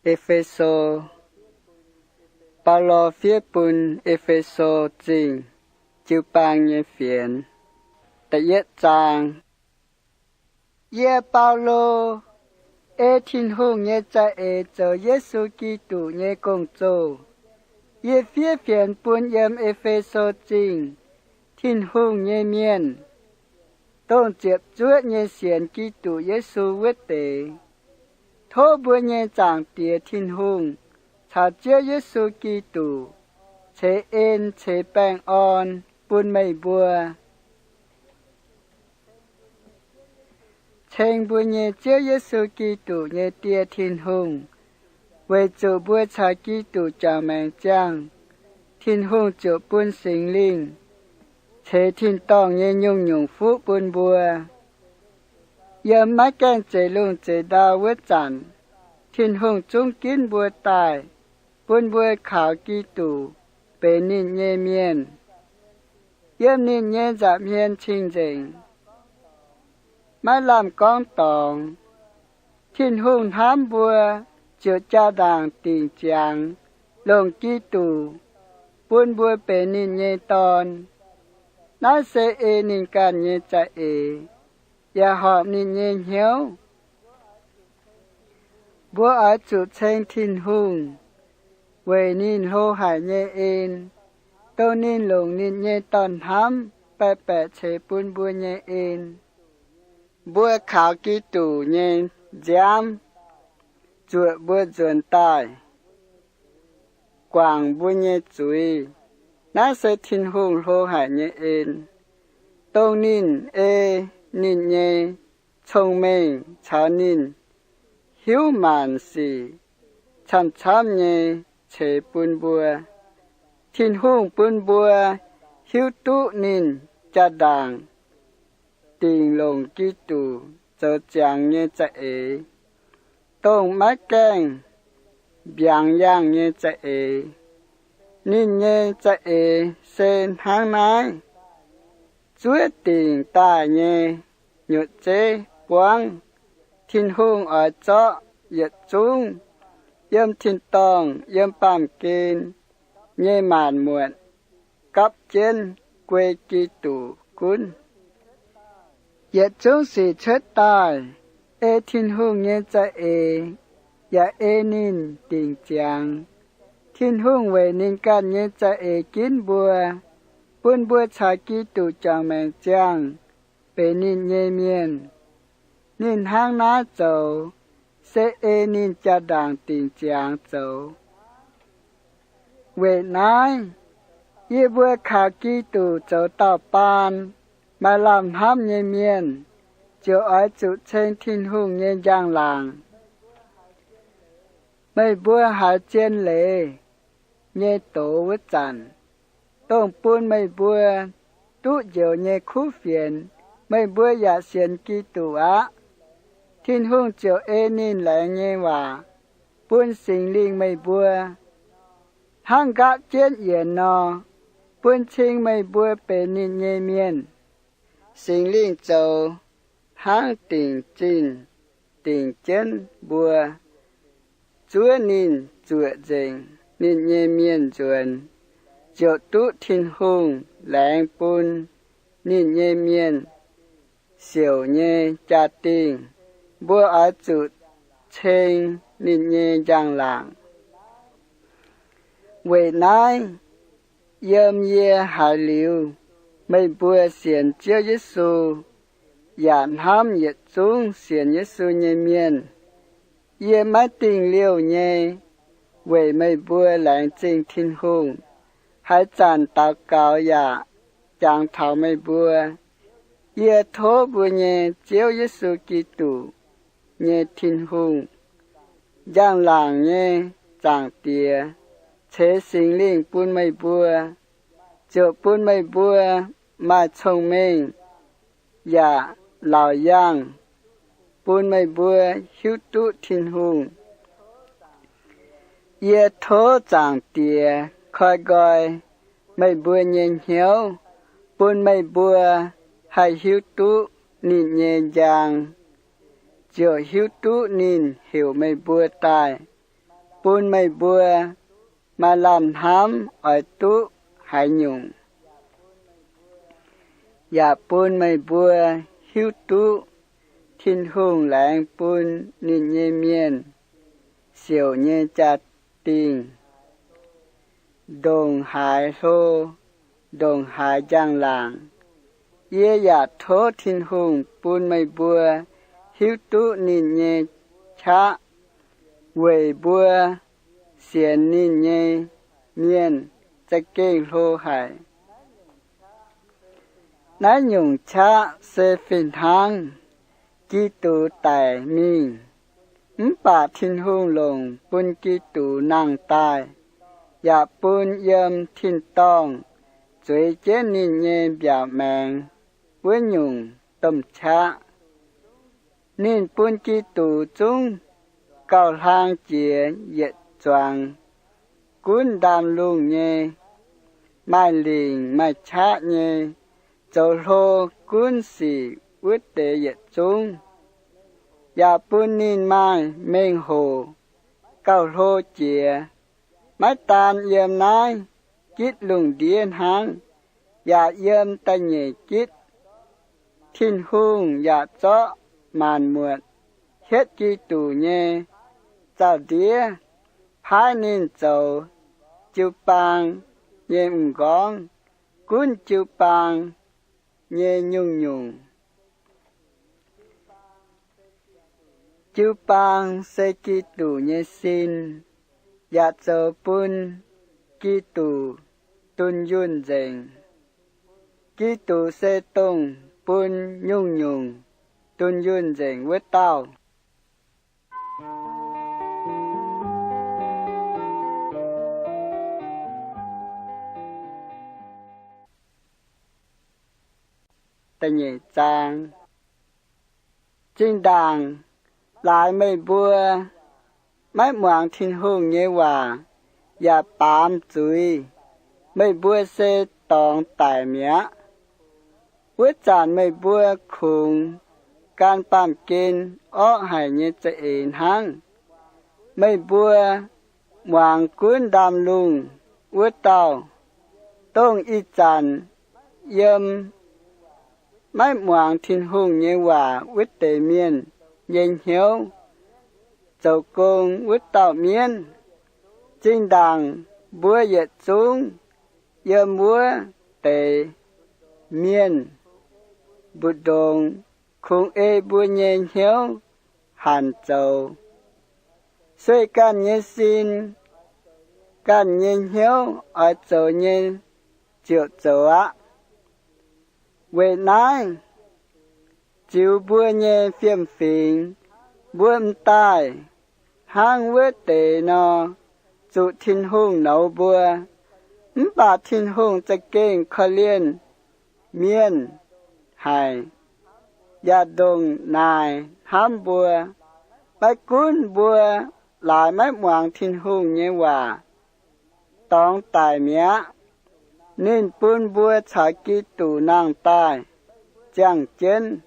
E^fe^so. Baulo fiev bun E^fe^so Zingh Jiu-Baang Nyei Fienx. Da'yietv zaang. Yie, Baulo, ei Tin-Hungh nyei za'eix zoux Yesu Giduc nyei gong-zoh. Yie fiev fienx bun yiem E^fe^so Zingh Tin-Hungh nyei mienh, dongh ziepc zuoqv nyei sienx Giduc Yesu wuov deix. Tov mbuo nyei Zaangc Diex Tin-Hungh caux Ziouv Yesu Giduc ceix en ceix baengh orn bun meih mbuo. Ceng mbuo nyei Ziouv Yesu Giduc nyei Die Tin-Hungh, weic zuqc mbuo caux Giduc juangc maengc ziangh, Tin-Hungh ziouc bun Singx Lingh ceix tin-dorngh nyei nyungc-nyungc fuqv bun mbuo. Yiem maiv gaengh zeix lungh zeix ndau wuov zanc, Tin-Hungh zungv ginv mbuo daaih, bun mbuo kaux Giduc benx ninh nyei mienh. Yiem ninh nyei nza'hmien cing-nzengc, maiv lamh gorngv dorngx, Tin-Hungh hnamv mbuo, ziouc jaa-ndaangc dingc ziangx longc Giduc bun mbuo benx ninh nyei dorn. Naaiv se ei ninh ganh nyei za'eix, yaac horpc ninh nyei hnyouv. Mbuo oix zuqc ceng Tin-Hungh weic ninh hlo haic nyei en, dongh ninh longc ninh nyei Dorn-hnamv baeqc baeqc ceix bun mbuo nyei en. Mbuo kaux Giduc nyei nziaamv zuoqc mbuo nzuonx daaih, guangc mbuo nyei zuiz. Naaiv se Tin-Hungh hlo haic nyei en, dongh ninh ei ninh nyei cong-mengh caux ninh hiuv maanc sic camv-camv nyei ceix bun mbuo. Tin-Hungh bun mbuo hiuv duqv ninh jaa-ndaangc dingc longc Giduc zoux ziangx nyei za'eix, dongh maiv gaengh mbiaangx yangh nyei za'eix. Ninh nyei za'eix se hnangv naaiv. Zuov dingc daaih nyei nyutc zeiv buangv, Tin-Hungh oix zorqv yietc zungv yiem tin-dorngh yiem baamh gen nyei maanc muotc gapv jienv guei Giduc gunv. Yietc zungv sic cuotv daaih ei Tin-Hungh nyei za'eix yaac ei ninh dingc ziangx. Tin-Hungh weic ninh ganh nyei za'eix ginv mbuo, bun mbuo caux Giduc juangc maengc ziangh benx ninh nyei mienh. Ninh hnangv naaiv zoux se ei ninh jaa-ndaangc dingc ziangx zoux. Weic naaiv, yie mbuo kaux Giduc zoux dauh baan, maaih lamh hnamv nyei mienh, ziouc oix zuqc ceng Tin-Hungh nyei njang-laangc. Meih mbuo haiz zien leiz nyei doz wuov zanc, dongh bun meih mbuo duqv njoux nyei kuv fienx, meih mbuo yaac sienx Giduc aqv. Tin-Hungh ziouc ei ninh laengz nyei waac bun Singx Lingh meih mbuo, hnangv nqaapv jienv yienx nor, bun cing meih mbuo benx ninh nyei mienh. Singx Lingh zoux hnangv dingc zinh dingc jienv mbuo. Zuov ninh zuoqc nzengc ninh nyei mienh nzuonx, ziouc duqv Tin-Hungh laengz bun ninh nyei mienh siouc nyei jaa-dingh. Mbuo oix zuqc ceng ninh nyei njang-laangc. Weic naaiv, yiem yie haiz liuz meih mbuo sienx Ziouv Yesu yaac hnamv yietc zungv sienx Yesu nyei mienh, yie maiv dingh liouh nyei weic meih mbuo laengz zingh Tin-Hungh. Haaix zanc daux gaux yaac jangx taux meih mbuo. Yie tov mbuo nyei Ziouv Yesu Giduc nyei Tin-Hungh, njang-laangc nyei Zaangc Diex, ceix Singx Lingh bun meih mbuo, ziouc bun meih mbuo maaih cong-mengh yaac laauc yangh, bun meih mbuo hiuv duqv Tin-Hungh. Yie tov Zaangc Diex koi nqoi meih mbuo nyei hnyouv, bun meih mbuo haih hiuv duqv ninh nyei njang, ziouc hiuv duqv ninh heuc meih mbuo daaih bun meih mbuo maaih lamh hnamv oix duqv haaix nyungc, yaac bun meih mbuo hiuv duqv Tin-Hungh laengz bun ninh nyei mienh siouc nyei jaa-dingh ndongc haaix hlo, ndongc haaix njang-laangc. Yie yaac tov Tin-Hungh bun meih mbuo hiuv duqv ninh nyei qaqv weic mbuo sienx ninh nyei mienh za'gengh hlo haic. Naaiv nyungc qaqv se fih hnangv Giduc daic mingh, mv baac Tin-Hungh longc bun Giduc nangh daaih, yaac bun yiem tin-dorngh zueiz jienv ninh nyei mbiaauc maengx wuov nyungc domh qaqv. Ninh bun Giduc zungv gauh hlang jiex yietc zuangx gunv ndaamv-lungh nyei, maaih lingc maaih qaqv nyei, zoux hlo gunv sic wuov deix yietc zungv, yaac bun ninh maaih mengh hoc gauh hlo jiex, maiv daan yiem naaiv gitv lungh ndiev hnangv, yaac yiem da'nyeic gitv. Tin-Hungh yaac zorqv maanc muotc hietv Giduc nyei zaux-ndiev paaiv ninh zoux jiu-baang nyei m'nqorngv, gunv jiu-baang nyei nyungc-nyungc. Jiu-baang se Giduc nyei sin, yaac zoux bun Giduc dunh yunh nzengc. Giduc se dongh bun nyungc-nyungc dunh yunh nzengc wuov dauh. Zinh ndaangc laaix meih mbuo maiv muangx Tin-Hungh nyei waac yaac baamz zuiz, meih mbuo se dorngx daic mi'aqv. Wuov zanc meih mbuo kungx gan baamh gen orqv haic nyei za'eix hnangv. Meih mbuo muangx gunv ndaamv-lungh wuov dauh, dongh ih zanc yiem maiv muangx Tin-Hungh nyei waac wuov deix mienh nyei hnyouv zoux gong wuov dauh mienv. Zinh ndaangc mbuo yietc zungv yiem wuov deix mienh mbu'ndongx kungx ei mbuo nyei hnyouv hanc zoux. Sueih ganh nyei sin, ganh nyei hnyouv oix zoux nyei ziouc zoux aqv. Weic naaiv ziux mbuo nyei fiem-fingx, mbuo m'daaih hnangv wuov deix nor, zuqc Tin-Hungh nouz mbuo. Mv baac Tin-Hungh za'gengh korv-lienh mienh haic, yaac ndongc naaic hnamv mbuo. Maiv gunv mbuo laaix maiv muangx Tin-Hungh nyei waac, dorngx daic mi'aqv, ninh bun mbuo caux Giduc nangh daaih ziangh jienv.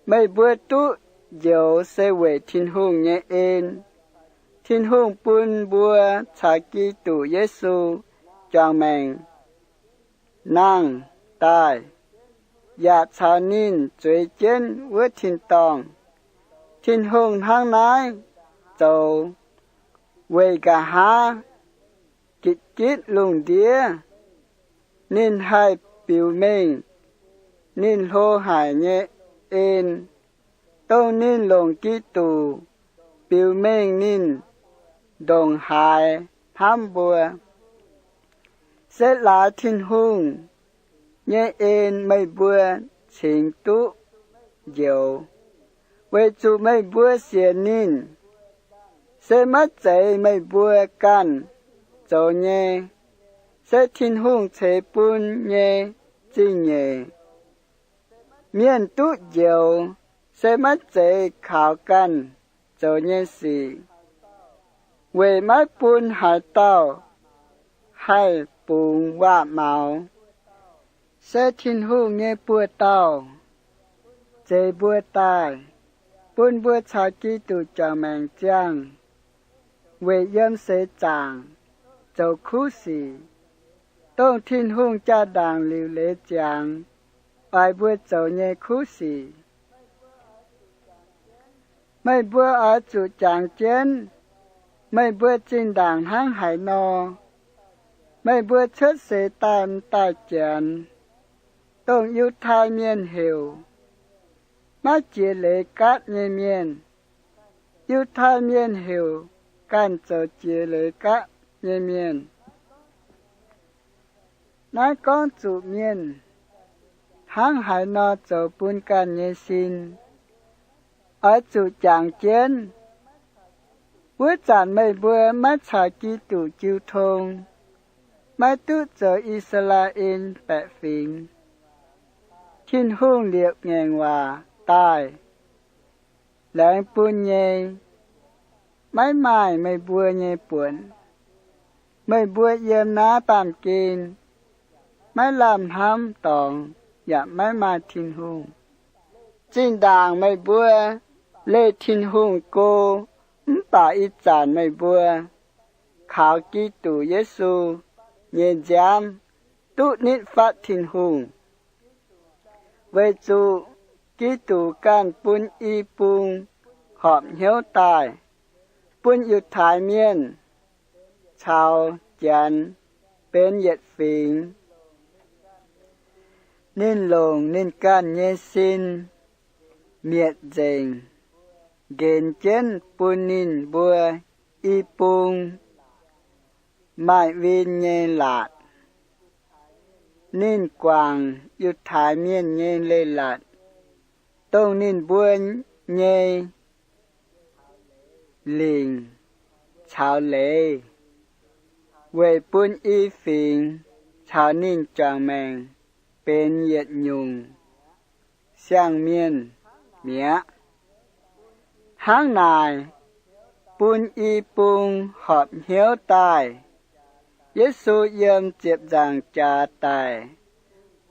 Meih mbuo duqv njoux se weic Tin-Hungh nyei en. Tin-Hungh bun mbuo caux Giduc Yesu juangc maengc nangh daaih, yaac caux ninh zueiz jienv wuov tin-dorngh. Tin-Hungh hnangv naaiv zoux weic nqa'haav gitv-gitv lungh ndiev ninh haih biux mengh ninh hlo haic nyei en, dongh ninh longc Giduc biux mengh ninh ndongc haaix hnamv mbuo. Se laaix Tin-Hungh nyei en meih mbuo cingx duqv njoux, weic zuqc meih mbuo sienx ninh. Se maiv zeiz meih mbuo ganh zoux nyei, se Tin-Hungh ceix bun nyei zingh nyeic. Mienh duqv njoux se maiv zeiz kaux ganh zoux nyei sic, weic maiv bun haaix dauh haih bungx waac-maux. Se Tin-Hungh nyei buoz-dauh zeix mbuo daaih, bun mbuo caux Giduc juangc maengc ziangh. weic yiem seix zaangc zoux kuv sic, dongh Tin-Hungh jaa-ndaangc liuc leiz ziangx oix mbuo zoux nyei kuv sic. Meih mbuo oix zuqc jangx jienv meih mbuo zinh ndaangc hnangv haaix nor. Meih mbuo cuotv seix daaih m'daaih Janx, dongh Yiutai Mienh heuc maiv jiex leiz gaatv nyei mienh. Yiutai Mienh heuc ganh zoux jiex leiz gaatv nyei mienh. Naaiv gorngv zuqc mienh hnangv haaix nor zoux bun ganh nyei sin. Oix zuqc jangx jienv, wuov zanc meih mbuo maiv caux Giduc jiu tong, maiv duqv zoux I^saa^laa^en baeqc fingx, Tin-Hungh liepc ngaengc waac daaih laengz bun nyei maiv maaih meih mbuo nyei buonc. Meih mbuo yiem naaiv baamh gen maiv lamh hnamv dorngx yaac maiv maaih Tin-Hungh. Zinh ndaangc meih mbuo leih Tin-Hungh go, mv baac ih zanc meih mbuo kaux Giduc Yesu nyei nziaamv duqv nitv fatv Tin-Hungh. Weic zuqc Giduc ganh bun i bung horpc hnyouv daaih, bun Yiutai Mienh caux Janx benx yietc fingx. Ninh longc ninh ganh nyei sin mietc nzengc, nqenx jienv bun ninh mbuo i bung maaih win nyei laatc. Ninh guangc Yiutai Mienh nyei leiz-latc, dongh ninh mbuo nyei lingc caux leiz, weic bun i fingx caux ninh juangc maengc benx yietc nyungc siang-mienh mi'aqv. Hnangv naaic, bun i bung horpc hnyouv daaih, Yesu yiem ziepc nzaangc jaax daic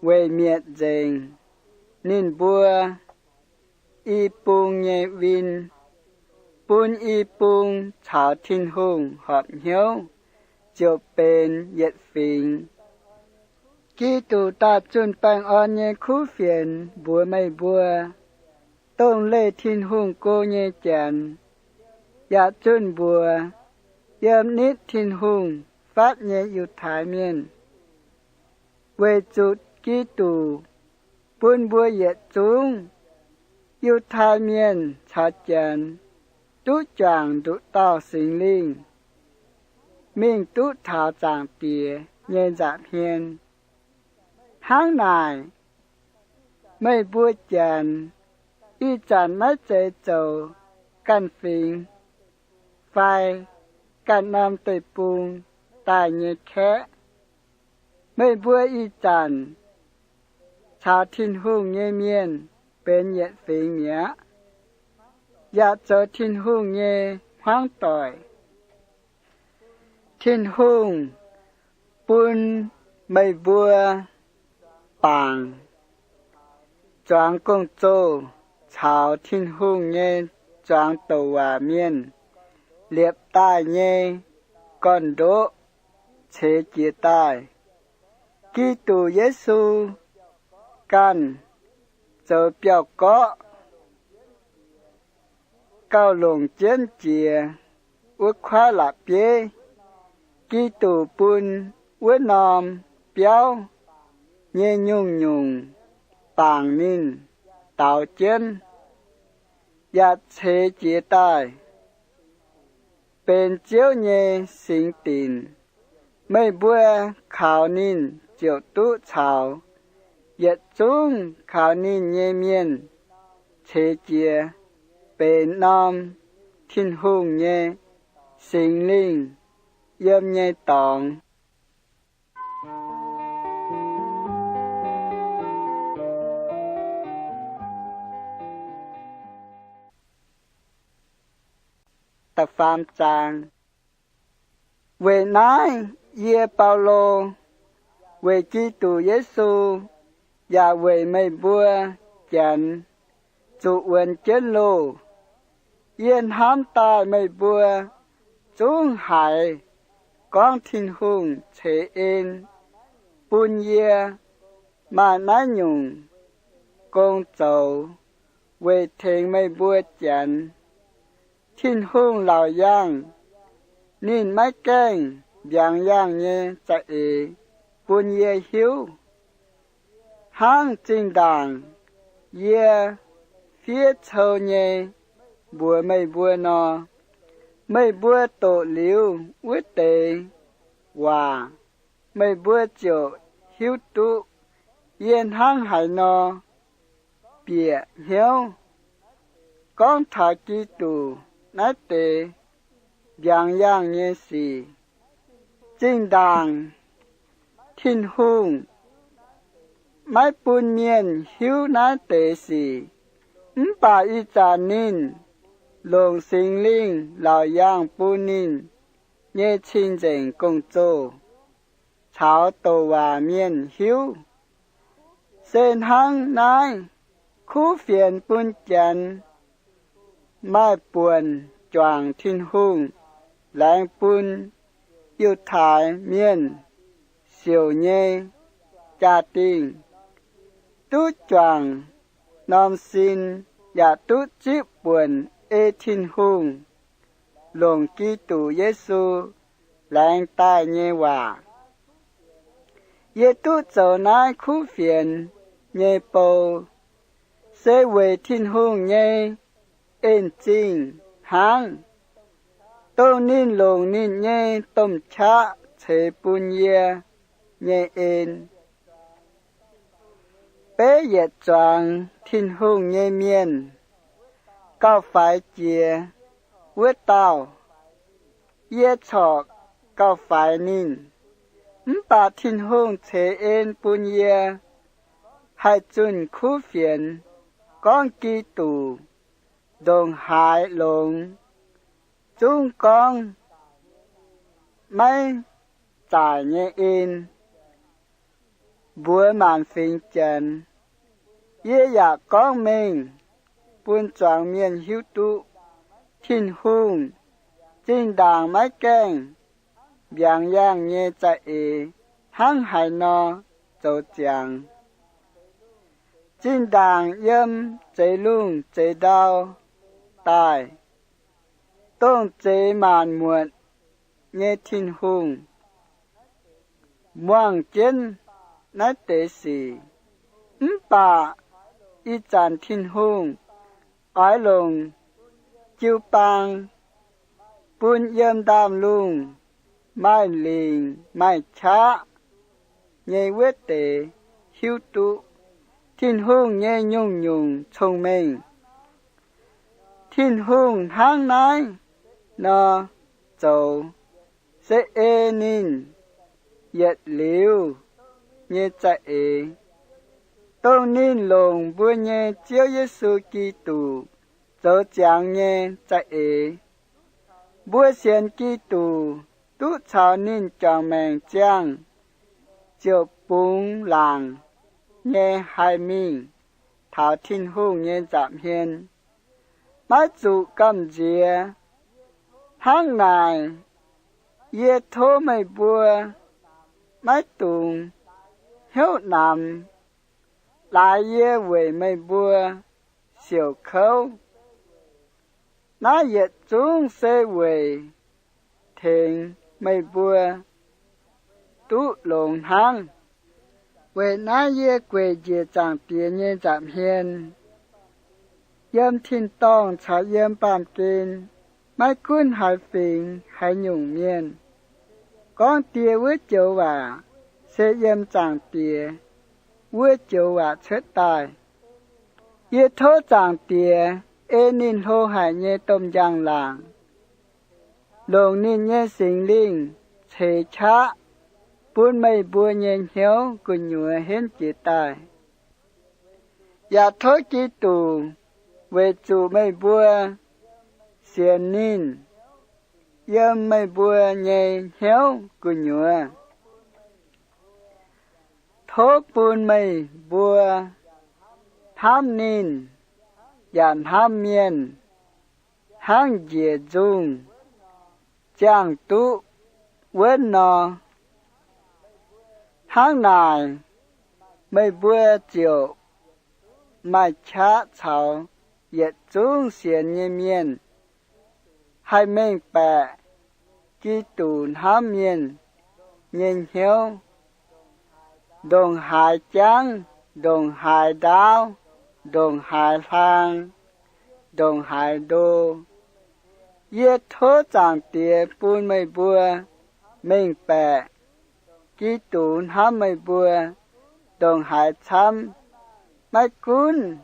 weic mietc nzengc ninh mbuo i bung nyei win, bun i bung caux Tin-Hungh horpc hnyouv ziouc benx yietc fingx. Giduc daaih zunh baengh orn nyei kuv fienx mbuox meih mbuo, dongh leih Tin-Hungh go nyei Janx, yaac zunh mbuox yiem nitv Tin-Hungh fatv nyei Yiutai Mienh, weic zuqc Giduc bun mbuo yietc zungv, Yiutai Mienh caux Janx, duqv juangc nduqc dauh Singx Lingh, mingh duqv taux Zaangc Diex nyei nza'hmien. Hnangv naaic, meih mbuo Janx ih zanc maiv zeiz zoux ganh fingx fai ganh norm deic-bung daaih nyei kaeqv. Meih mbuo ih zanc caux Tin-Hungh nyei mienh benx yietc fingx mi'aqv, yaac zoux Tin-Hungh nyei hmuangv doic. Tin-Hungh bun meih mbuo bangc zuangx gong-zoh caux Tin-Hungh nyei zuangx douc waac mienh liepc daaih nyei gorn-ndoqv ceix jiez daaih. Giduc Yesu ganh zoux biauv-gorqv gauh longc jienv jiex wuov kuaaiv la'bieiv. Giduc bun wuov norm biauv nyei nyungc-nyungc bangc ninh, daaux jienv, yaac ceix jiez daaih benx Ziouv nyei singx dinc. Meih mbuo kaux ninh ziouc duqv caux yietc zungv kaux ninh nyei mienh ceix jiez benx norm Tin-Hungh nyei Singx Lingh yiem nyei dorngx. Da'faam zaang. Weic naaiv yie, Baulo, weic Giduc Yesu yaac weic meih mbuo Janx zuqc wuonx jienv loh, yie hnamv daaih meih mbuo Dungv haiz gorngv Tin-Hungh ceix en bun yie maaih naaiv nyungc gong zoux weic tengx meih mbuo Janx. Tin-Hungh laauc yaangh ninh maiv gaengh mbiaangx yaangh nyei za'eix bun yie hiuv, hnangv zinh ndaangc yie fiev cou nyei mbuox meih mbuo nor. Meih mbuo doqc liuz wuov deix waac, meih mbuo ziouc hiuv duqv yie hnangv haaix nor bieqc hnyouv gorngv taux Giduc naaiv deix mbiaangx yaangh nyei sic. Zinh ndaangc Tin-Hungh maiv bun mienh hiuv naaiv deix sic, mv baac ih zanc ninh longc Singx Lingh laauc yaangh bun ninh nyei cing-nzengc gong-zoh caux douc waac mienh hiuv. Se hnangv naaiv, kuv fienx bun Janx maaih buonc juangc Tin-Hungh laengz bun Yiutai Mienh siouc nyei jaa-dingh, duqv juangc norm sin, yaac duqv zipv buonc ei Tin-Hungh longc Giduc Yesu laengz daaih nyei waac. Yie duqv zoux naaiv kuv fienx nyei bou se weic Tin-Hungh nyei en-zingh hnangv, dongh ninh longc ninh nyei domh qaqv ceix bun yie nyei en. Beiv yietc zuangx Tin-Hungh nyei mienh gauh faix jiex wuov dauh, yie corc gauh faix ninh. Mv baac Tin-Hungh ceix en bun yie haih zunh kuv fienx gorngv Giduc ndongc haaix longx zungv gorngv maiv zaaic nyei en mbuox maanc fingx Janx. Yie yaac gorngv mengh bun zuangx mienh hiuv duqv Tin-Hungh zinh ndaangc maiv gaengh mbiaangx yaangh nyei za'eix hnangv haaix nor zoux ziangx. Zinh ndaangc yiem zeix lungh zeix ndau daaih, dongh zeix maanc muotc nyei Tin-Hungh muangh jienv naaiv deix sic. Mv baac ih zanc Tin-Hungh oix longc jiu-baang bun yiem ndaamv-lungh maaih lingc maaih qaqv nyei wuov deix hiuv duqv Tin-Hungh nyei nyungc-nyungc cong-mengh. Tin-Hungh hnangv naaiv nor zoux se ei ninh yietc liuz nyei za'eix, dongh ninh longc mbuo nyei Ziouv Yesu Giduc zoux ziangx nyei za'eix. Mbuo sienx Giduc duqv caux ninh juangc maengc ziangh ziouc bungx laangc nyei haih mingh taux Tin-Hungh nyei nza'hmien, maiv zuqc gamh nziex. Hnangv naaic, yie tov meih mbuo maiv dungx hnyouv namx laaix yie weic meih mbuo siouc kouv. Naaiv yietc zungv se weic tengx meih mbuo duqv longx hnangv. Weic naaiv yie gueic njiec Zaangc Diex nyei nza'hmien yiem tin-dorngh caux yiem baamh gen, maiv gunv haaix fingx haaix nyungc mienh, gorngv die wuov joux waac se yiem Zaangc Diex wuov joux waac cuotv daaih. Yie tov Zaangc Diex ei ninh hlo haic nyei domh njang-laangc, longc ninh nyei Singx Lingh ceix qaqv bun meih mbuo nyei hnyouv gu'nyuoz henv jiez daaih. Yaac tov Giduc weic zuqc meih mbuo sienx ninh yiem meih mbuo nyei hnyouv gu'nyuoz. Tov bun meih mbuo hnamv ninh yaac hnamv mienh hnangv njiec nzungh ziangh duqv wuonv nor. Hnangv naaic, meih mbuo ziouc maaih qaqv caux yietc zungv sienx nyei mienh, haih mengh baeqc Giduc hnamv mienh nyei hnyouv, ndongc haaix jangv, ndongc haaix ndaauv, ndongc haaix hlang, ndongc haaix ndo. Yie tov Zaangc Diex bun meih mbuo mengh baeqc Giduc hnamv meih mbuo ndongc haaix camv. Maiv gunv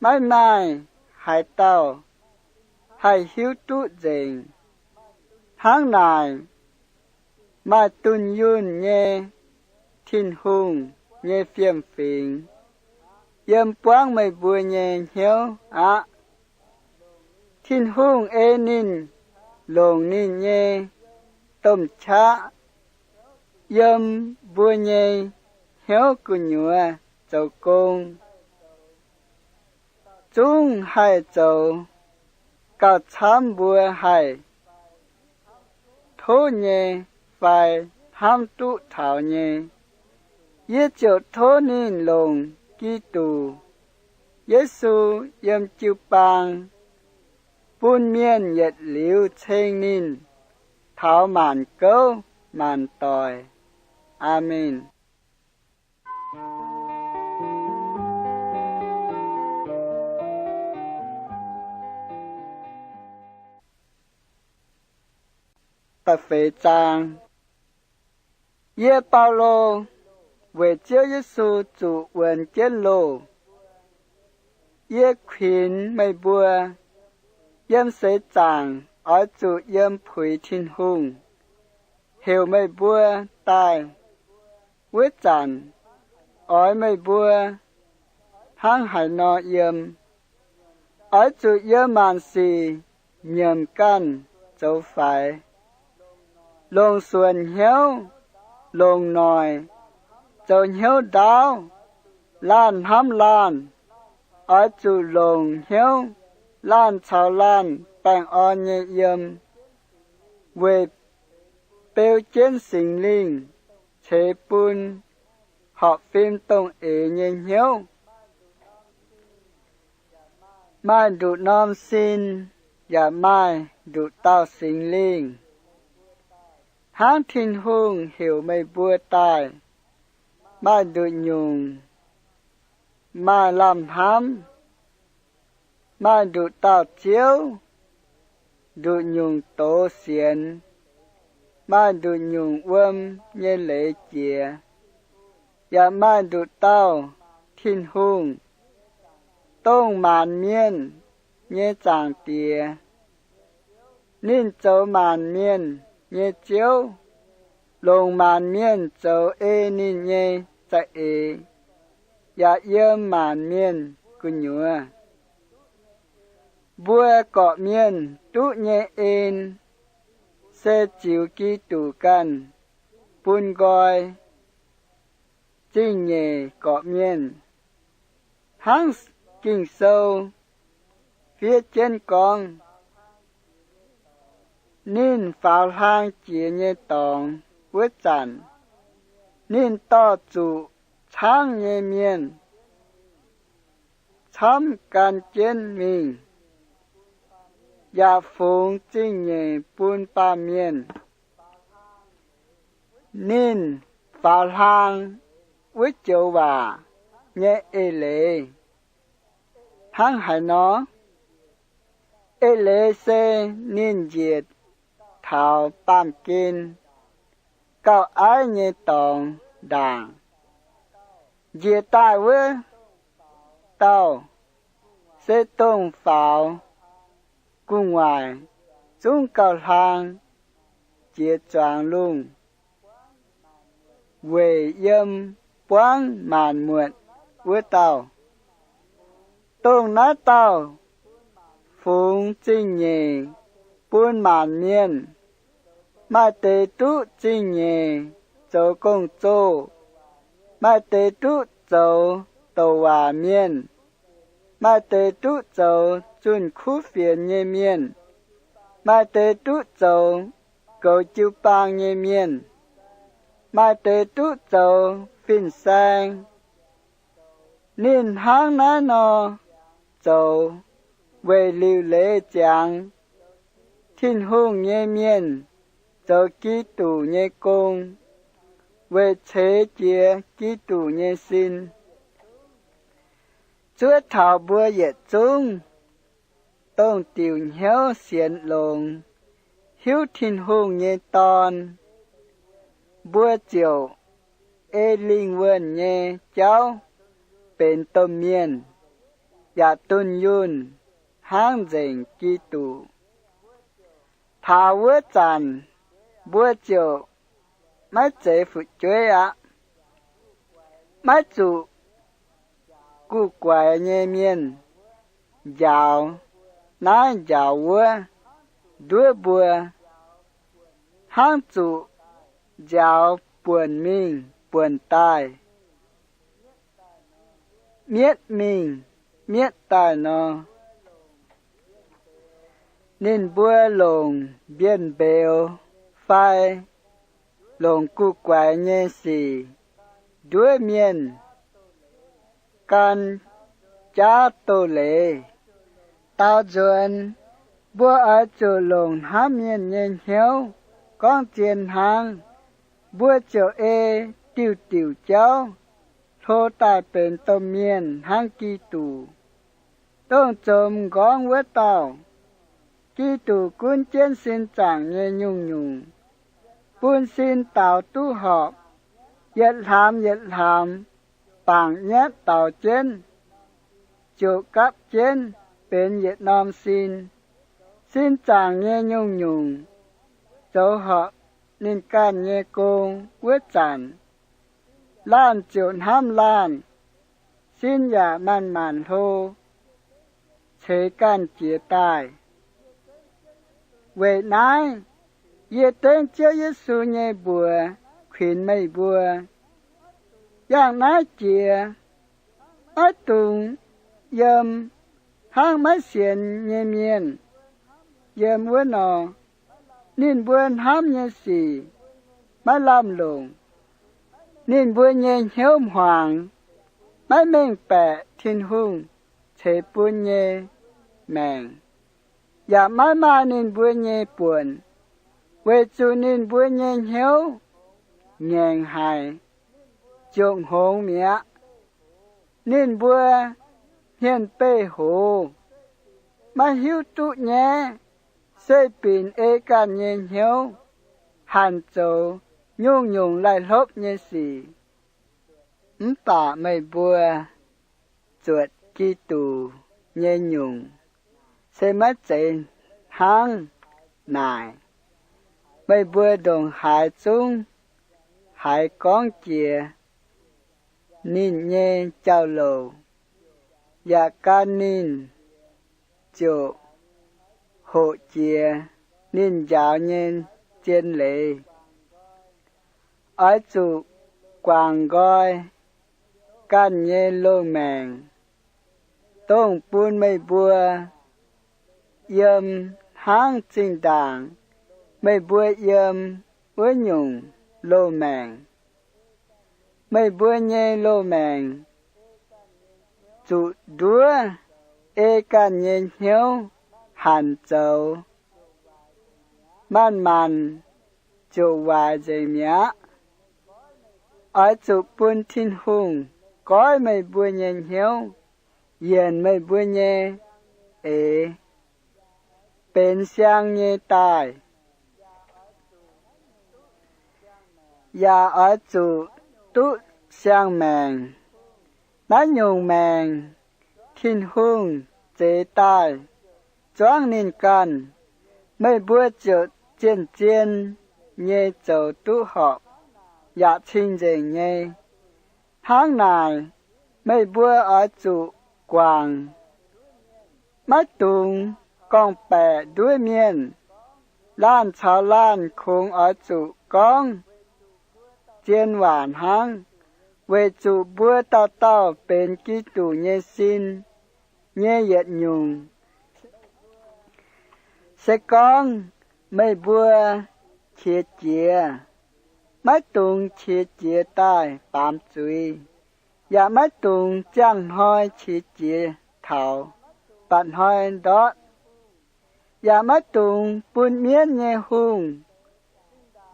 maiv maaih haaix dauh haih hiuv duqv nzengc. Hnangv naaic, maaih dunh yunh nyei Tin-Hungh nyei fiem-fingx yiem buangv meih mbuo nyei hnyouv aqv. Tin-Hungh ei ninh longc ninh nyei domh qaqv yiem mbuo nyei hnyouv gu'nyuoz zoux gong, zungv haih zoux gauh camv mbuo haih tov nyei fai hnamv duqv taux nyei. Yie ziouc tov ninh longc Giduc Yesu yiem jiu-baang bun mienh yietc liuz ceng ninh taux maanc gouv maanc doic. Aamen. Da'feix zaang. Yie, Baulo, weic Ziouv Yesu zuqc wuonx jienv loh, yie kuinx meih mbuo yiem seix zaangc oix zuqc yiem puix Tin-Hungh heuc meih mbuo daaih wuov zanc, oix meih mbuo hnangv haaix nor yiem. Oix zuqc yiem maanc sic nyiemc ganh zoux faix, longc suonc hnyouv, longc noic, zoux hnyouv ndaauv, laanh hnamv laanh. Oix zuqc longc hnyouv laanh caux laanh baengh orn nyei yiem, weic beu jienv Singx Lingh ceix bun horpc fim dongh eix nyei hnyouv. Maaih nduqc norm sin yaac maaih nduqc dauh Singx Lingh, hnangv Tin-Hungh heuc meih mbuo daaih. Maaih nduqc nyungc maaih lamh hnamv, maaih nduqc dauh Ziouv, nduqc nyungc doz sienx, maaih nduqc nyungc wuom nyei leiz jiex, yaac maaih nduqc dauh Tin-Hungh, dongh maanc mienh nyei Zaangc Diex. Ninh zoux maanc mienh nyei Ziouv, longc maanc mienh zoux ei ninh nyei za'eix, yaac yiem maanc mienh gu'nyuoz. Mbuo gorqv-mienh duqv nyei en se ziux Giduc ganh bun nqoi zingh nyeic gorqv-mienh. Hnangv Ging-Sou fiev jienv gorngv, ninh faaux hlang jiex nyei dorngx wuov zanc, ninh dorh zuqc caangv nyei mienh camv gan jienv mingh, yaac fungx zingh nyeic bun baamh mienh. Ninh faaux hlang wuov joux waac nyei eix leiz hnangv haaix nor? Eix leiz se ninh njiec taux baamh gen gauh aiv nyei dorngx ndaangc. Njiec daaih wuov dauh se dongh faaux gu'nguaaic zungv gauh hlang jiex zuangx lungh weic yiem buangv maanc muotc wuov dauh. Dongh naaiv dauh fungx zingh nyeic bun maanc mienh. Maaih deix duqv zingh nyeic zoux gong-zoh, maaih deix duqv zoux douc waac mienh, maaih deix duqv zoux zunh kuv fienx nyei mienh. Maaih deix duqv zoux goux jiu-baang nyei mienh, maaih deix duqv zoux fin-saeng. Ninh hnangv naaiv nor zoux weic liuc leiz ziangx Tin-Hungh nyei mienh zoux Giduc nyei gong, weic ceix jiez Giduc nyei sin. Zuov taux mbuo yietc zungv dongh diuc hnyouv sienx longx, hiuv Tin-Hungh nyei Dorn, mbuo ziouc ei lingh wuonh nyei jauv benx domh mienh, yaac dunh yunh hnangv nzengc Giduc. Taux wuov zanc mbuo ziouc maiv zeiz fu'jueiv aqv. Maiv zuqc guv guaix nyei mienh njaaux naaiv njaaux wuov, nduov mbuo, hnangv zuqc nziaaux buonc mingh buonc daaih, mietv mingh mietv daaih nor. Ninh mbuo longc mbienv mbeux fai longc guv guaix nyei sic nduov mienh gan jaav doz-leiz. Daaux nzuonx, mbuo oix zuqc longc hnamv mienh nyei hnyouv gorngv zien hnangv. Mbuo ziouc ei diuh diuc jauv hlo daaih benx domh mienh hnangv Giduc, dongh zoux m'nqorngv wuov dauh. Giduc gunv jienv sin zaangc nyei nyungc-nyungc, bun sin daaux duqv horpc, yietc hlaax yietc hlaax bangc nyatv daaux jienv, ziouc gapv jienv benx yietc norm sin. Sin zaangc nyei nyungc-nyungc zoux horpc ninh ganh nyei gong wuov zanc, laanh ziouc hnamv laanh, sin yaac manc-manc hlo, ceix ganh jiez daaih. Weic naaiv, yie dengv Ziouv Yesu nyei mbuox kuinx meih mbuo, yangh naaiv jiex maiv dungx yiem hnangv maiv sienx nyei mienh yiem wuov nor. Ninh mbuo hnamv nyei sic maiv lamh longc. Ninh mbuo nyei hnyouv hmuangx, maiv mengh baeqc Tin-Hungh ceix bun nyei maengc, yaac maiv maaih ninh mbuo nyei buonc, weic zuqc ninh mbuo nyei hnyouv ngaengc haic, ziouc hngongx mi'aqv. Ninh mbuo hmien beih hoz, maiv hiuv duqv nyaiv, se binc ei ganh nyei hnyouv hanc zoux nyungc-nyungc laih hlopv nyei sic. Mv baac meih mbuo zuotc Giduc nyei nyungc se maiv zeiz hnangv naaic. Meih mbuo ndongc haaix zungv haiz gorngv jiex ninh nyei jauv-louc, yaac gan ninh ziouc hoqc jiex ninh njaaux nyei zien leiz. Oix zuqc guangc nqoi ganh nyei loz-maengc, dongh bun meih mbuo yiem hnangv zinh ndaangc meih mbuo yiem wuov nyungc loz-maengc. Meih mbuo nyei loz-maengc zuqc nduov ei ganh nyei hnyouv hanc zoux, manc-manc ziouc waaic nzengc mi'aqv. Oix zuqc bun Tin-Hungh goiv meih mbuo nyei hnyouv, yienc meih mbuo nyei eix benx siang nyei daaih. Yaac oix zuqc duqv siang-maengc. Naaiv nyungc maengc Tin-Hungh zeix daaih zuangv ninh ganh. Meih mbuo ziouc zien-zien nyei zoux duqv horpc yaac cing-nzengc nyei. Hnangv naaic, meih mbuo oix zuqc guangc, maiv dungx gorngv-baeqc nduov mienh. Laanh caux laanh kungx oix zuqc gorngv zien waac hnangv, weic zuqc mbuo dauh dauh benx Giduc nyei sin nyei yietc nyungc. Se gorngv meih mbuo qiex jiez, maiv dungx qiex jiez daaih baamz zuiz, yaac maiv dungx ziangh hnoi qiex jiez taux mba'hnoi ndortv. Yaac maiv dungx bun mienv nyei hungh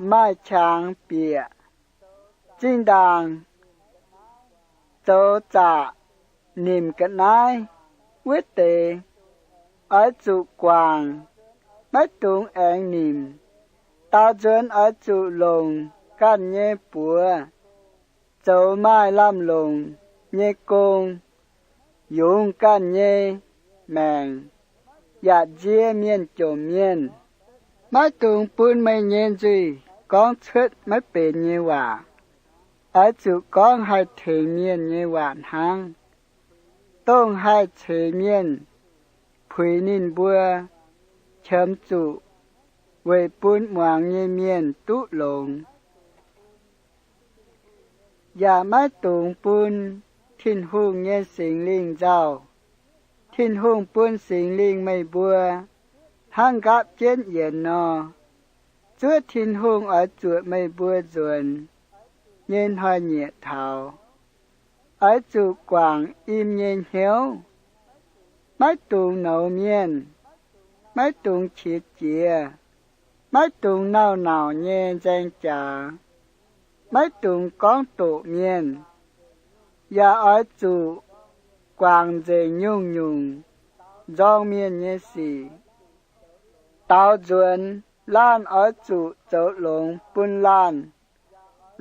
maaih qangx bieqc. Zinh ndaangc zoux zaqc nimc ga'naaiv wuov deix, oix zuqc guangc, maiv dungx aengx nimc. Daaux nzuonx oix zuqc longc ganh nyei buoz zoux maaih lamh longc nyei gong, yungz ganh nyei maengc, yaac nzie mienh jomc mienh. Maiv dungx bun meih nyei nzuih gorngv cuotv maiv benx nyei waac. Oix zuqc gorngv haih tengx mienh nyei waac hnangv, dongh haih ceix mienh, puix ninh mbuo, qiemx zuqc weic bun muangx nyei mienh duqv longx. Yaac maiv dungx bun Tin-Hungh nyei Singx Lingh nzauh. Tin-Hungh bun Singx Lingh meih mbuo hnangv nqaapv jienv yienx nor. Zuov Tin-Hungh oix zuoqc meih mbuo nzuonx nyei hnoi-nyieqc taux, oix zuqc guangc im nyei hnyouv, maiv dungx nouz mienh, maiv dungx qiex jiez, maiv dungx nauc-nauc nyei nzaeng jaax, maiv dungx gorngv doqc mienh. Yaac oix zuqc guangc nzengc nyungc-nyungc nzorng mienh nyei sic. Daaux nzuonx laanh oix zuqc zoux longx bun laanh.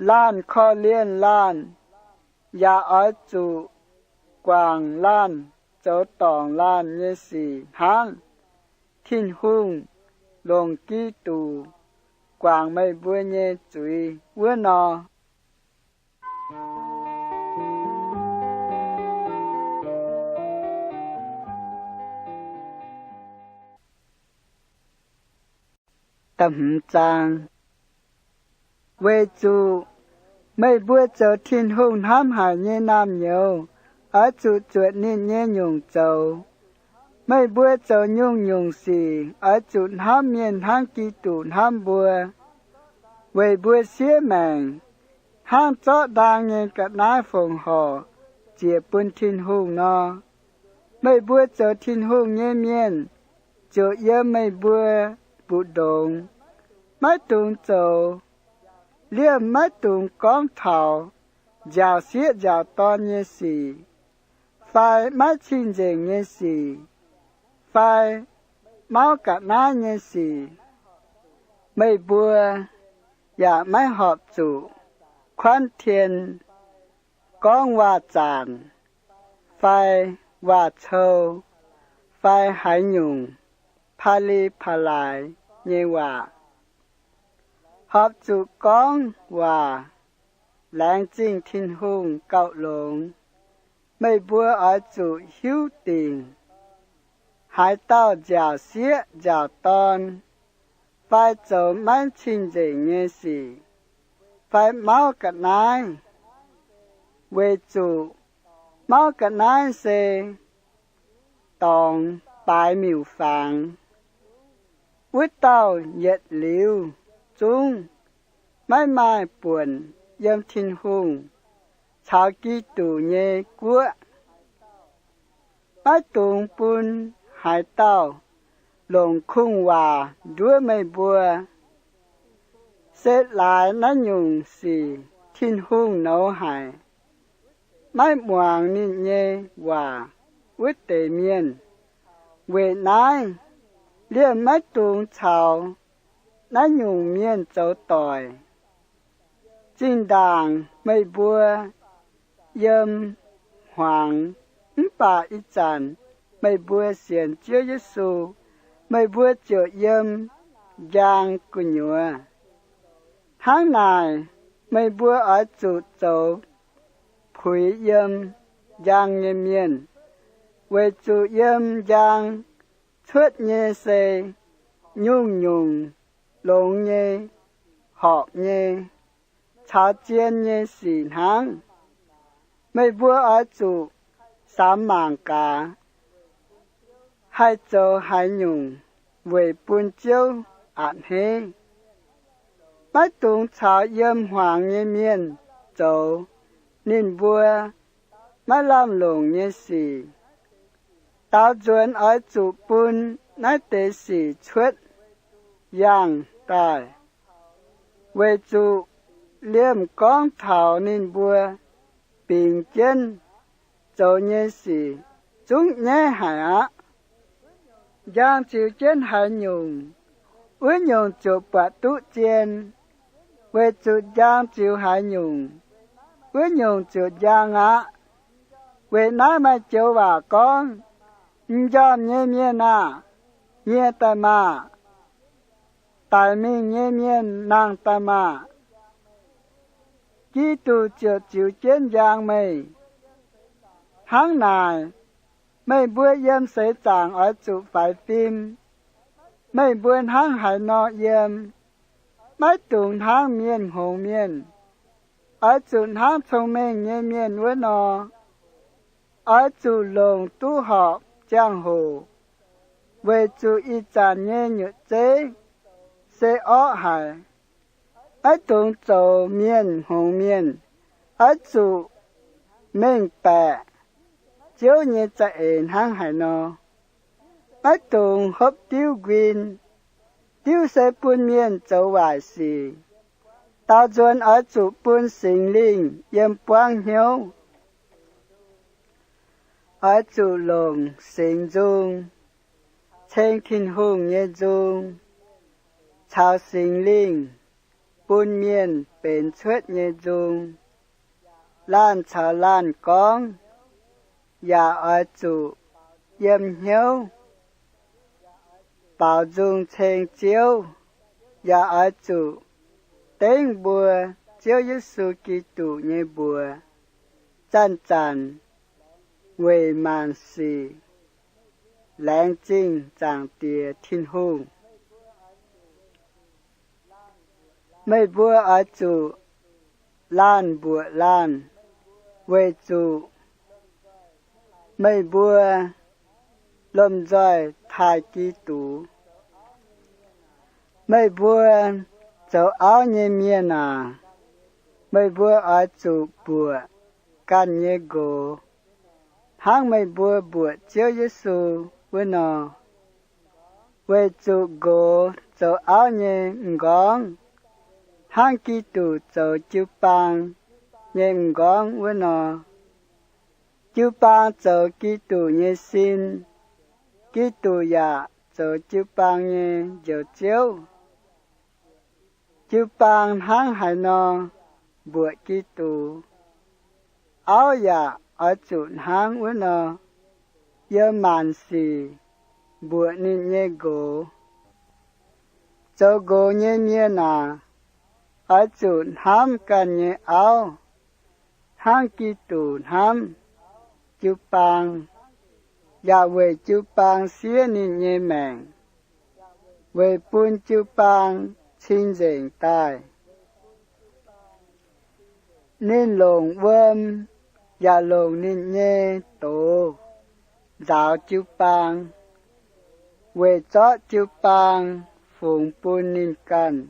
Laanh korv-lienh laanh, yaac oix zuqc guangc laanh zoux dorngc laanh nyei sic hnangv Tin-Hungh longc Giduc guangc meih mbuo nyei zuiz wuov nor. Weic zuqc meih mbuo zoux Tin-Hungh hnamv haic nyei naamh nyouz, oix zuqc zuotc ninh nyei nyungc zoux. Meih mbuo zoux nyungc-nyungc sic oix zuqc hnamv mienh hnangv Giduc hnamv mbuo, weic mbuo siev maengc hnangv zorqv ndaang nyei ga'naaiv fongc horc ziec bun Tin-Hungh nor. Meih mbuo zoux Tin-Hungh nyei mienh ziouc yiem meih mbuo mbu'ndongx. Maiv dungx zoux liemh, maiv dungx gorngv taux nziaauc sieqv nziaauc dorn nyei sic, fai maiv cing-nzengc nyei sic, fai mauv ga'naaiv nyei sic. Meih mbuo yaac maiv horpc zuqc kuanv tien, gorngv waac-zanc, fai waac-cou, fai haaix nyungc pa'li pa'laaix nyei waac. Horpc zuqc gorngv waac laengz zingh Tin-Hungh gauh longx. Meih mbuo oix zuqc hiuv dingc haaix dauh nziaauc sieqv nziaauc dorn, fai zoux maiv cing-nzengc nyei sic, fai mauv ga'naaiv, weic zuqc mauv ga'naaiv se dorngx baaix miuc-fangx. Wuov dauh yietc liuz zungv maiv maaih buonc yiem Tin-Hungh caux Giduc nyei guoqv. Maiv dungx bun haaix dauh longc kungx-waac nduov meih mbuo. Se laaix naaiv nyungc sic Tin-Hungh nouz haic, maiv muangx ninh nyei waac wuov deix mienh. Weic naaiv, liemh maiv dungx caux naaiv nyungc mienh zoux doic. Zinh ndaangc meih mbuo yiem hmuangx, mv baac ih zanc meih mbuo sienx Ziouv Yesu, meih mbuo ziouc yiem njang gu'nyuoz. Hnangv naaic, meih mbuo oix zuqc zoux puix yiem njang nyei mienh, weic zuqc yiem njang cuotv nyei se nyungc-nyungc longx nyei, horpc nyei, caux zien nyei sic hnangv. Meih mbuo oix zuqc samx mangc gaax, haih zoux haaix nyungc weic bun Ziouv a'hneiv. Maiv dungx caux yiem hmuangx nyei mienh zoux, ninh mbuo maiv lamh longc nyei sic. Daaux nzuonx oix zuqc bun naaiv deix sic cuotv yangh daaih, weic zuqc liemh gorngv taux ninh mbuo bingx jienv zoux nyei sic zungv nyaiv haic aqv. Njang ziux jienv haaix nyungc, wuov nyungc ziouc buatc duqv zien, weic zuqc njang ziux haaix nyungc, wuov nyungc ziouc njang aqv. Weic naaiv maaih joux waac gorngv, M'njormh nyei mienh aah! Nyie daaih maah! Daic mingh nyei mienh nangh daaih maah! Giduc ziouc ziux jienv njang meih. Hnangv naaic, meih mbuo yiem seix zaangc oix zuqc faix fim. Meih mbuo hnangv haaix nor yiem, maiv dungx hnangv mienh hngongx mienh. Oix zuqc hnangv cong-mengh nyei mienh wuov nor. Oix zuqc longc duqv horpc ziangh hoc, weic zuqc ih zanc nyei nyutc zeiv se orqv haic. Maiv dungx zoux mienh hngongx mienh. Oix zuqc mengh baeqc Ziouv nyei za'eix hnangv haaix nor. Maiv dungx hopv diuv nquin. Diuv se bun mienh zoux waaic sic. Daaux nzuonx oix zuqc bun Singx Lingh yiem buangv hnyouv. Oix zuqc longc singx nzung, ceng Tin-Hungh nyei nzung, caux Singx Lingh bun mienh benx cuotv nyei nzung. Laanh caux laanh gorngv, yaac oix zuqc yiem hnyouv baaux nzung ceng Ziouv, yaac oix zuqc dengv mbuo Ziouv Yesu Giduc nyei mbuox zanc-zanc weic maanc sic laengz zingh Zaangc Diex Tin-Hungh. Meih mbuo oix zuqc laanh mbuoqc laanh, weic zuqc meih mbuo lomh nzoih taaih Giduc. Meih mbuo zoux auv nyei mienh aac, meih mbuo oix zuqc mbuoqc ganh nyei nqox, hnangv meih mbuo mbuoqc Ziouv Yesu wuov nor. Weic zuqc nqox zoux auv nyei m'nqorngv hnangv Giduc zoux jiu-baang nyei m'nqorngv wuov nor. Jiu-baang zoux Giduc nyei sin, Giduc yaac zoux jiu-baang nyei Njoux Ziouv. Jiu-baang hnangv haaix nor mbuoqc Giduc, auv yaac oix zuqc hnangv wuov nor yiem maanc sic mbuoqc ninh nyei nqox. Zoux nqox nyei mienh aac, oix zuqc hnamv ganh nyei auv hnangv Giduc hnamv jiu-baang, yaac weic jiu-baang siev ninh nyei maengc, weic bun jiu-baang cing-nzengc daaih. Ninh longc wuom yaac longc ninh nyei doz nzaaux jiu-baang, weic zorqv jiu-baang fungx bun ninh ganh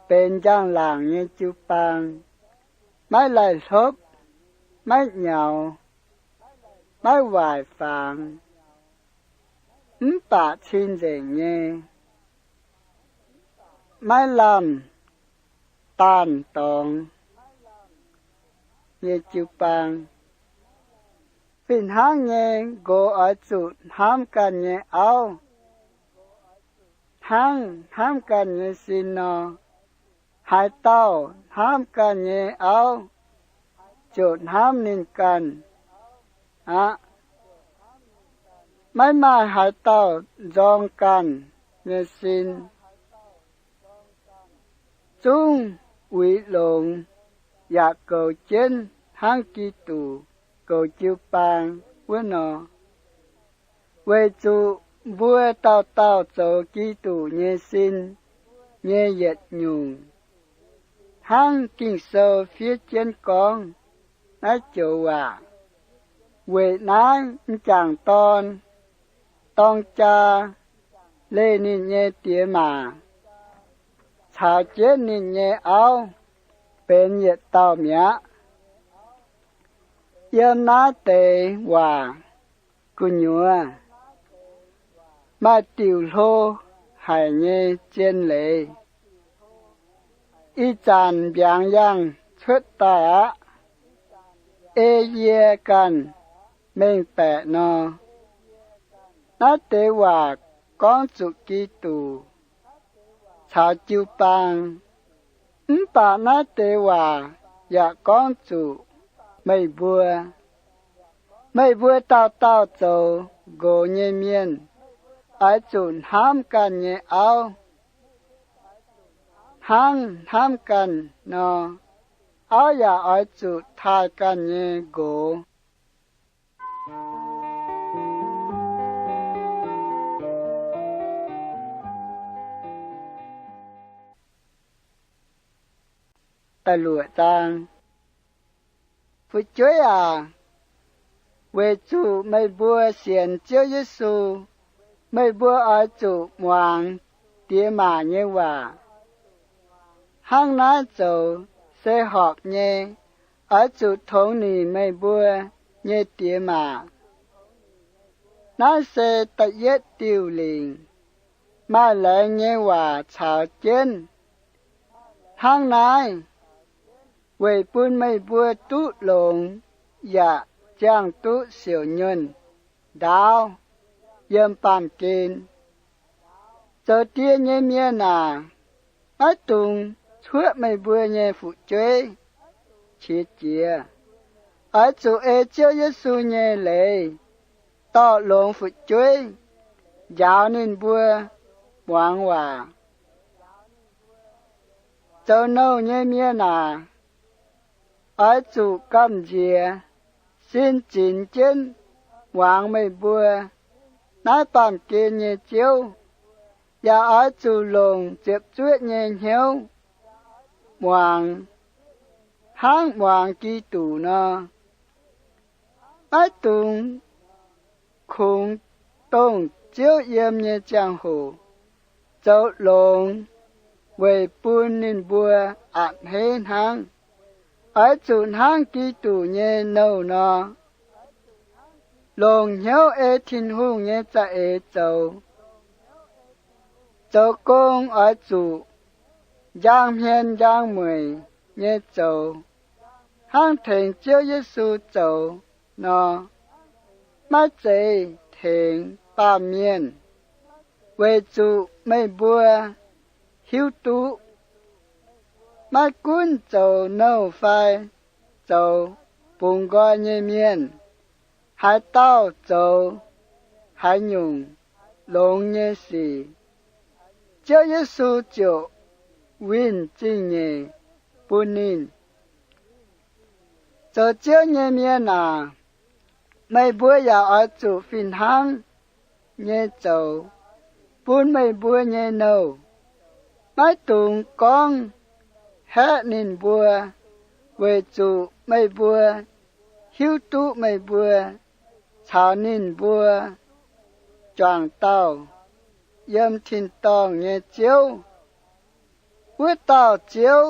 benx njang-laangc nyei jiu-baang, maiv laih hlopv, maiv nyaux, maiv waaic fangx, mv baac cing-nzengc nyei, maiv lamh daanh dorngx nyei jiu-baang. Fih hnangv nyei, nqox oix zuqc hnamv ganh nyei auv hnangv hnamv ganh nyei sin nor. Haaix dauh hnamv ganh nyei auv, ziouc hnamv ninh ganh aqv. Maiv maaih haaix dauh nzorng ganh nyei sin. Zungv uix longx yaac goux jienv hnangv Giduc goux jiu-baang wuov nor. Weic zuqc mbuo dauh dauh zoux Giduc nyei sin nyei yietc nyungc, hnangv Ging-Sou fiev jienv gorngv naaiv joux waac. Weic naaiv m'jangc dorn dorng jaa leih ninh nyei diex maac caux jienv ninh nyei auv benx yietc dauh mi'aqv. Yiem naaiv deix waac gu'nyuoz maaih diuc hlo haic nyei zien leiz. Ih zanc mbiaangx yangh cuotv daaih aqv. Ei yie ganh mengh baeqc nor, naaiv deix waac gorngv zuqc Giduc caux jiu-baang. Mv baac naaiv deix waac yaac gorngv zuqc meih mbuo. Meih mbuo dauh dauh zoux nqox nyei mienh oix zuqc hnamv ganh nyei auv hnangv hnamv ganh nor. Auv yaac oix zuqc taaih ganh nyei nqox. Da'luoqc zaang. Fu'jueiv aac, weic zuqc meih mbuo sienx Ziouv Yesu, meih mbuo oix zuqc muangx diex maac nyei waac. Hnangv naaiv zoux se horpc nyei. Oix zuqc tongx ningc meih mbuo nyei diex maac. Naaiv se da'yietv diuh lingc. Maaih laengz nyei waac caux jienv hnangv naaiv, weic bun meih mbuo duqv longx yaac ziangh duqv siouc nyuonh ndaauv yiem baamh gen. Zoux die nyei mienh aac, maiv dungx cuoqv meih mbuo nyei fu'jueiv qiex jiez. Oix zuqc ei Ziouv Yesu nyei leiz dorh longx fu'jueiv njaaux ninh mbuo muangx waac. Zoux nouh nyei mienh aac, oix zuqc gamh nziex sin zinx jienv muangx meih mbuo naaiv baamh gen nyei Ziouv, yaac oix zuqc longc ziepc zuoqv nyei hnyouv muangx, hnangv muangx Giduc nor. Maiv dungx kungx dongh Ziouv yiem nyei ziangh hoc zoux longx weic bun ninh mbuo a'hneiv hnangv. Oix zuqc hnangv Giduc nyei nouh nor, longc hnyouv ei Tin-Hungh nyei za'eix zoux. Zoux gong oix zuqc njang hmien njang mueic nyei zoux, hnangv tengx Ziouv Yesu zoux nor. Maiv zeiz tengx baamh mienh, weic zuqc meih mbuo hiuv duqv maiv gunv zoux nouh fai zoux bungx nqoi nyei mienh, haaix dauh zoux haaix nyungc longx nyei sic, Ziouv Yesu ziouc winh zingh nyeic bun ninh. Zoux Ziouv nyei mienh aac, meih mbuo yaac oix zuqc fih hnangv nyei zoux bun meih mbuo nyei nouh. Maiv dungx gorngv haeqv ninh mbuo, weic zuqc meih mbuo hiuv duqv meih mbuo caux ninh mbuo juangc dauh yiem tin-dorngh nyei Ziouv. Wuov dauh Ziouv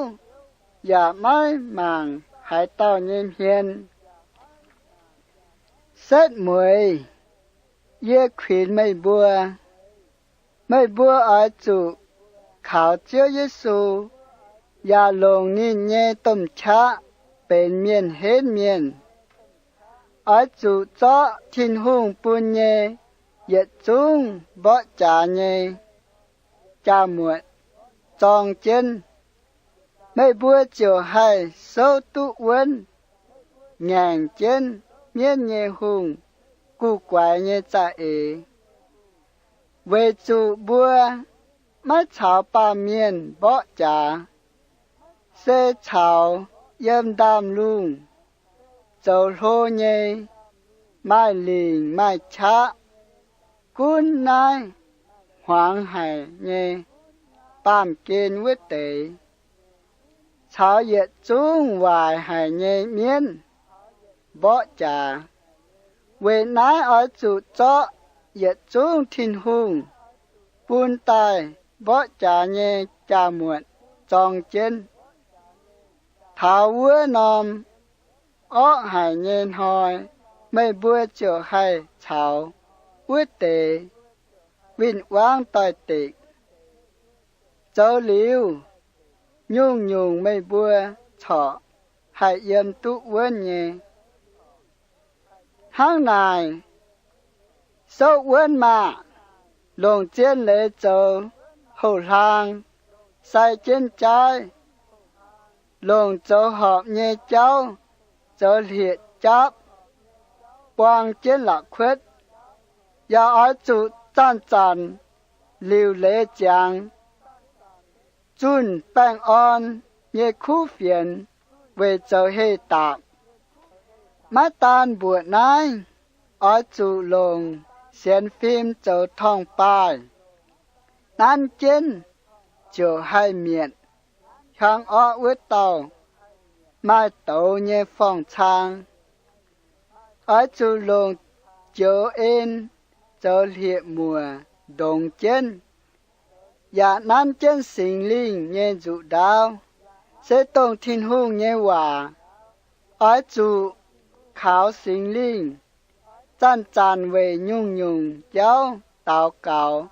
yaac maiv mangc haaix dauh nyei hmien. Setv mueiz yie kuinx meih mbuo, meih mbuo oix zuqc kaux Ziouv Yesu yaac longc ninh nyei domh qaqv benx mienh henv mienh. Oix zuqc zorqv Tin-Hungh bun nyei yietc zungv mborqv jaax nyei jaa-muotc zorng jienv. Meih mbuo ziouc haih souv duqv wuonv ngaengc jienv mienv nyei hungh guv guaix nyei za'eix. Weic zuqc mbuo maiv caux baamh mienh mborqv jaax, se caux yiem ndaamv-lungh zoux hlo nyei, maaih lingc maaih qaqv, gunv naaiv hmuangx haic nyei baamh gen wuov deix, caux yietc zungv waaic haic nyei mienv mborqv jaax. Weic naaiv oix zuqc zorqv yietc zungv Tin-Hungh bun daaih mborqv jaax nyei jaa-muotc zorng jienv. Taux wuov norm orqv haic nyei hnoi, meih mbuo ziouc haih caux wuov deix win-wangv doix-dekc. Zoux liuz, nyungc-nyungc meih mbuo corc haih yiem duqv wuonv nyei. Hnangv naaic, souv wuonv maah! Longc zien leiz zoux houh hlang, sai jienv jaaiv, longc zoux horpc nyei jauv zoux hlieqv-japv, buang jienv la'kuotv. Yaac oix zuqc zanc-zanc liuc leiz ziangx zunh baengh orn nyei kuv fienx weic zoux heh daapc. Maiv daan mbuoqc naaiv, oix zuqc longc sienx fim zoux torngv-baaih, nanv jienv ziouc haih mietc hiaang orqv wuov dauh maaih douz nyei forng-cang. Oix zuqc longc joux en zoux hlieqv-muoc ndongx jienv, yaac nanv jienv Singx Lingh nyei nzuqc ndaauv, se dongh Tin-Hungh nyei waac. Oix zuqc kaux Singx Lingh, zanc-zanc weic nyungc-nyungc jauv daux gaux,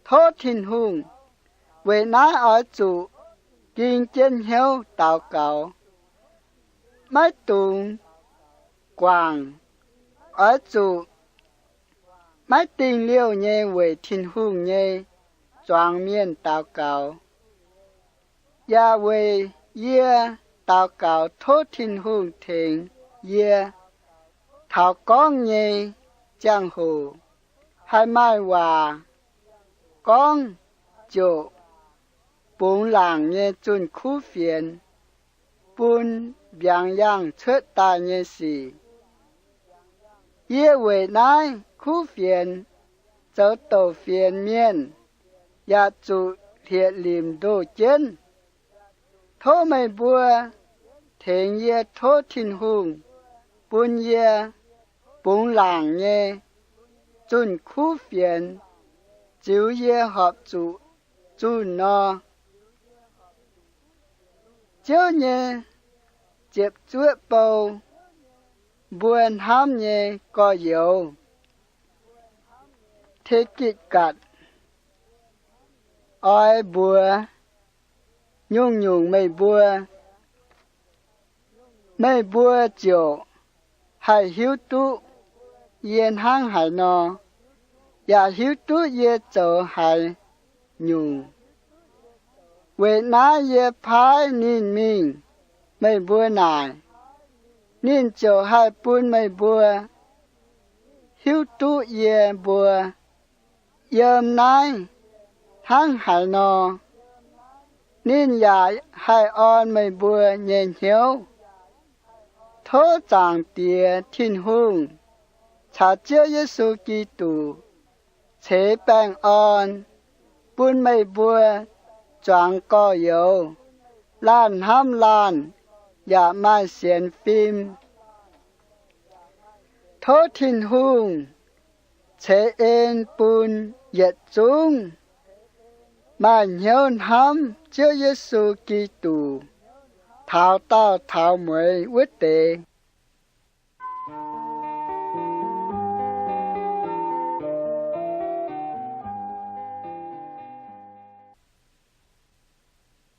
tov Tin-Hungh. Weic naaiv oix zuqc ging jienv hnyouv daux gaux, maiv dungx guangc. Oix zuqc maiv dingh liouh nyei weic Tin-Hungh nyei zuangx mienh daux gaux. Yaac weic yie daux gaux tov Tin-Hungh tengx yie, taux gorngv nyei ziangh hoc haih maaih waac gorngv ziouc bungx laangc nyei zunh kuv fienx bun mbiaangx yangh cuotv daaih nyei sic. Yie weic naaiv kuv fienx zoux douc fienx mienh, yaac zuqc hlieqv-limc ndoh jienv. Tov meih mbuo tengx yie tov Tin-Hungh bun yie bungx laangc nyei zunh kuv fienx, ziux yie horpc zuqc zunh nor. Ziouv nyei ziepc zuoqv bou, mbuo hnamv nyei gorx-youz, Te^gitv^gatc, oix mbuox nyungc-nyungc meih mbuo, meih mbuo ziouc haih hiuv duqv yie hnangv haaix nor, yaac hiuv duqv yie zoux haaix nyungc. Weic naaiv yie paaiv ninh mingh meih mbuo naaic, ninh ziouc haih bun meih mbuo hiuv duqv yie mbuo yiem naaiv hnangv haaix nor. Ninh yaac haih orn meih mbuo nyei hnyouv. Tov Zaangc Diex Tin-Hungh caux Ziouv Yesu Giduc ceix baengh orn bun meih mbuo zuangx gorx-youz, laanh hnamv laanh, yaac maaih sienx fim. Tov Tin-Hungh ceix en bun yietc zungv maaih hnyouv hnamv Ziouv Yesu Giduc taux daauh taux mueiz wuov deix.